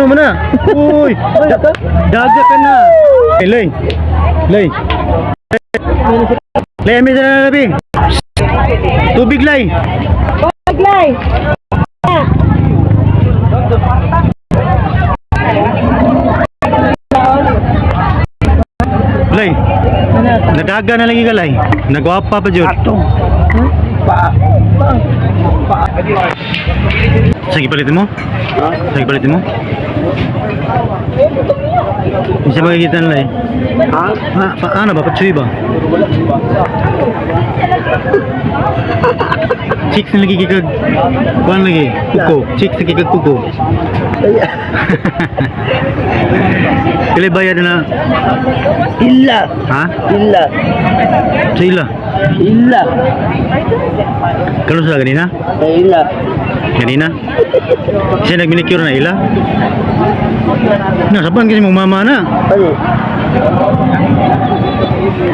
mo na. Uy, daga ka na. Hey, Lay. Lay. Lay, amin na labi. Tubig, Lay. Paglay. Lay. Nadaga na lagi ka, Lay. Nagwapa pa, Jud. Pa. Pa. Sige, palitin mo. Sige, palitin mo. Isa makikita na, Lay. Ha? Ah, paano ba? Patsuy ba? Chicks na lagi kikag... Kuan lagi? Kuko. Chicks na kikag kuko. Kailan bayad na? Illa. Ha? Illa. Sa ila. Illa. Kalo sa ganina? Illa. Ganina? Siya nagminicure na ila? Na, saban kasi mong mama na. Ano?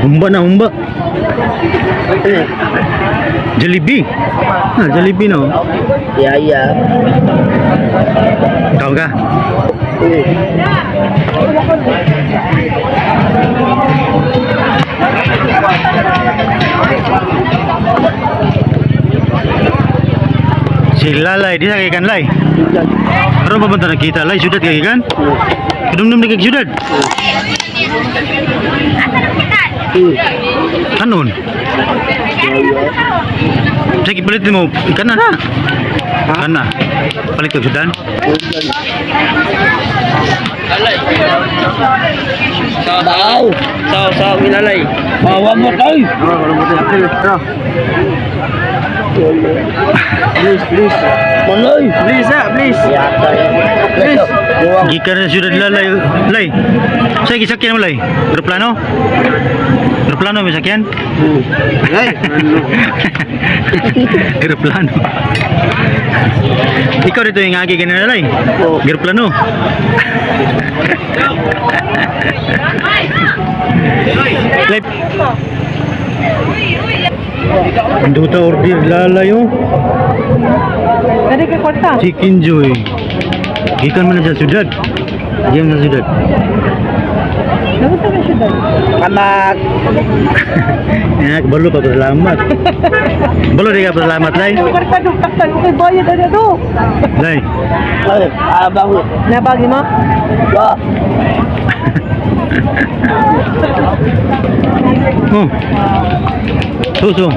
Humba na, humba. Ano? Jollibee. Ah, Jollibee no. Yaya. Tawag ka. Eh. Si Lalay, di sa kay Lay. Illa. Pero pa ba ito nakita, Lay? Syudad kay kan? Kadumdum na kay syudad. Eh. Kanon. Yaya. Sige, palit mo. Ikan na. Ikan na. Palit ka sudan. Bao. Sao sao milalay. Bawa mo tayo. Please, please. Maloy. Please, ah, please. Please. Gikan na syudad lalay. Lay. Sige, sakyan mo, Lay. Aeroplano? Aeroplano may sakyan? Ay, Aeroplano. Ikaw dito yung agi ganun na, Lay. Oh. Aeroplano. Lay. Duta order lalay oh. Dali kay kwarta. Chicken Joy. Gikan man na sa syudad. Diyan sa syudad. Dapat ka siya dali. Anak. Ya, balo pa pasalamat. Balo di ka pasalamat, Lay. Ang kwarta do taktan ko kay bayad ana do. Lay. Ay, abang. Nabagi mo? Ba. Oh. Suso.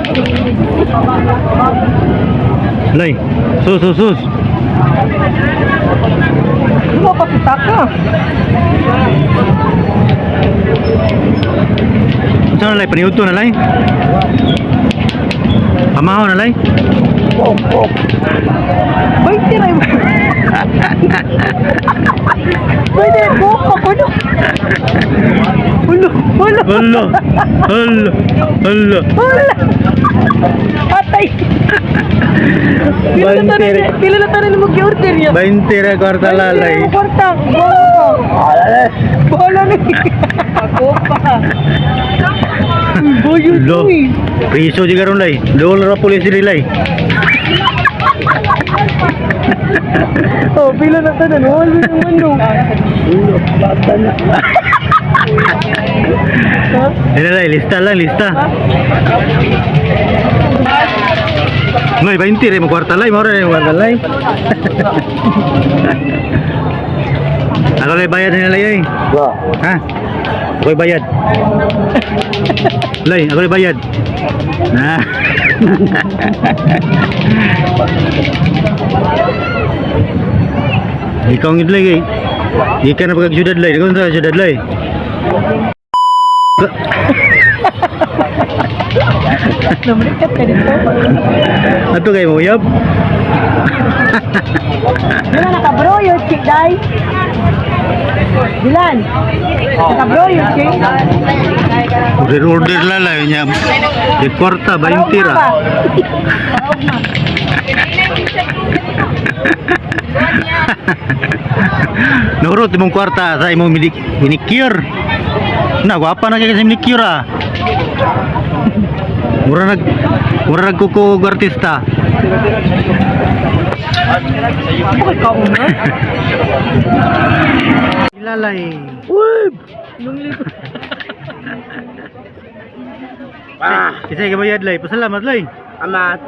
Lay. Sus, sus, sus. Mo pa kita ka. Saan na, Lay? Paniudto na, Lay. Pamahaw na, Lay. Oh, oh. Bay tiray mo. Pwede ko ako no. Ulo, ulo. Hala. Hala. Hala. Wala. Patay. Pila na tayo, pila na tayo mo gi-order niya. 20 ra kwarta lalay. Mo kwarta. Bahala. Bahala na. Ako pa. Boyo Lo. to eh. Priso di karon, Lay. Dool ra pulis diri, Lay. Oh, pila na tanan. Wala naman no. Ulo, bata na. Ha? Dili, Lay, lista lang, lista. Lay, 20 ra mo kwarta, Lay. Mao ra mo kwarta, Lay. Ako lay bayad na lay, ay. Ba. Ha? Ako'y bayad. Lay, ako'y bayad. Na. Ikaw ang idlay kay. Ikaw na pagkag syudad lay. Ikaw na syudad lay. Namalikat ka dito. Ato kay mo yab. Wala nakabroyo, chick day. Dilan. Nakabroyo, chick. Order order la lay niya. Di kwarta 20 ra. Nurot imong kwarta sa imong minicure. Na gwapa na kay sa minicure ah. Mura nag kuko og artista. Ako kay kauna. Lalay. Uy! Nung libo. Ah! Kasi kabayad, lay. Pasalamat, lay. Amat.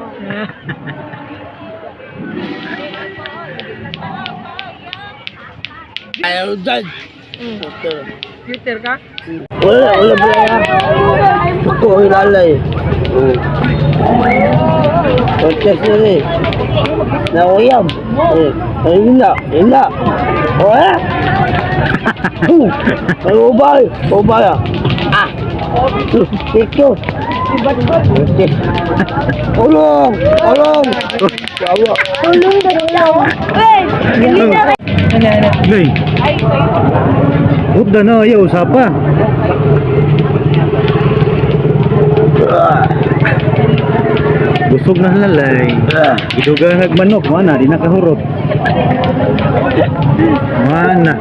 Ayaw dyan. Twitter ka? Wala, wala wala. Ako ilalay. Protest na rin. Nakuyam. Eh, ay, hila, hila. O eh? Ay, ubay. Ubay ah. Ah. Ito. Protest. Ulong! Ulong! Yawa. Tulong na daw. Hey! Ano, ano? Lay. Huwag na, ayaw, usapa. Busog na lalay. Giduga nagmanok, mana di nakahurot. Mana.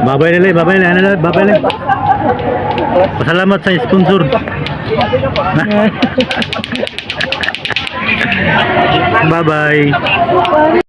Babay na lay, babay na, ano lay, babay na. Pasalamat sa sponsor. Bye-bye.